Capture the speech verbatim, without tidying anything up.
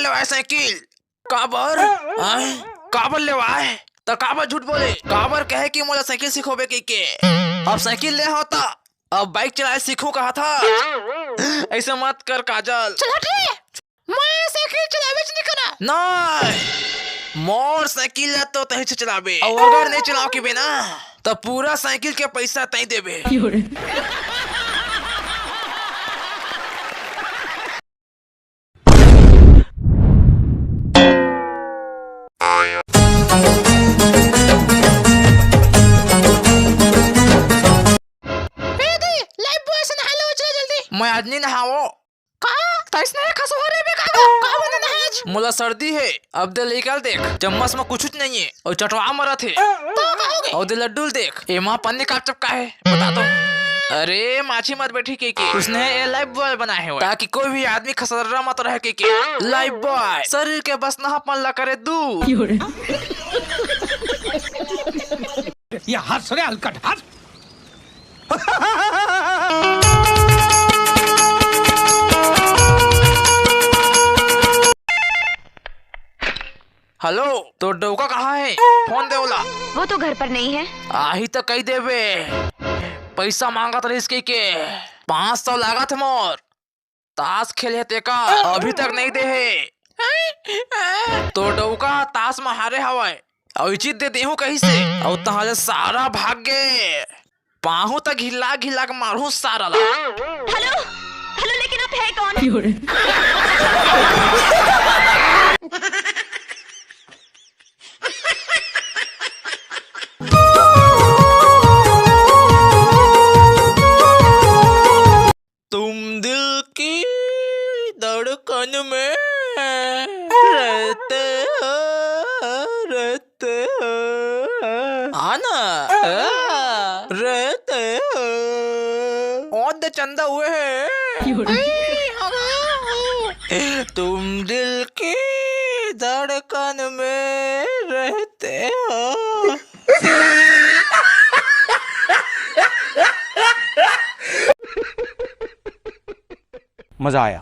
लेवाए cycle. काबर? आय? काबर लेवाए? त काबर झूठ बोले? काबर कहे कि मोला साइकिल सिखोबे कहिके? अब साइकिल ले हो त अब बाइक चलाए सीखूं कहा था। ऐसे मत कर काजल। चल हट रे। मैं साइकिल चलाबेच नहीं करा। नहीं, मोर साइकिल ला तो तही से चलाबे। अउ अगर नहीं चलाओ के बे ना, तो पूरा साइकिल के पैसा तही देबे। ए दे, लाइफ बॉय से नहा लो, चलो जल्दी। मैं आज नहीं नहाओ। का? तइसने खसोहर रे बे, का, का बने नहाए आज? मोला सर्दी हे। अब दे लेकर देख, चम्मच में कुछ नहीं है और चटवा मरत हे। तो का हो गए? और दे लड्डू ल देख, एमा पन्नी का चपका है, बता दो। अरे माछी मत बैठी के, के। उसने ये लाइफ बॉय बनाए हुए ताकि कोई भी आदमी खसर्रा मत रहे के, के। लाइफ बॉय शरीर के बस नहापन ला करे दूर। ये हंस रे हलकट, हंस। हेलो, तो डौका कहाँ है? फोन दे ओला। वो तो घर पर नहीं है। आही तो कही देबे, पैसा मांगत रहिस के, के। पाँच सौ लागत हे मोर। ताश खेले हे तेका, अभी तक नहीं दे हे। तो डौका ताश में हारे हवय, अउ इचित दे देहूं कहिसे, अउ तहां ले सारा भाग गे। पाहू त घिल्ला घिल्ला के मारहूं सारा ला। हेलो, हेलो, लेकिन आप है कौन? तुम दिल की धड़कन में रहते हो, रहते हो। हाँ ना? हाँ। रहते हो। और दे चंदा हुए हैं। तुम दिल की धड़कन में रहते हो। मजा आया।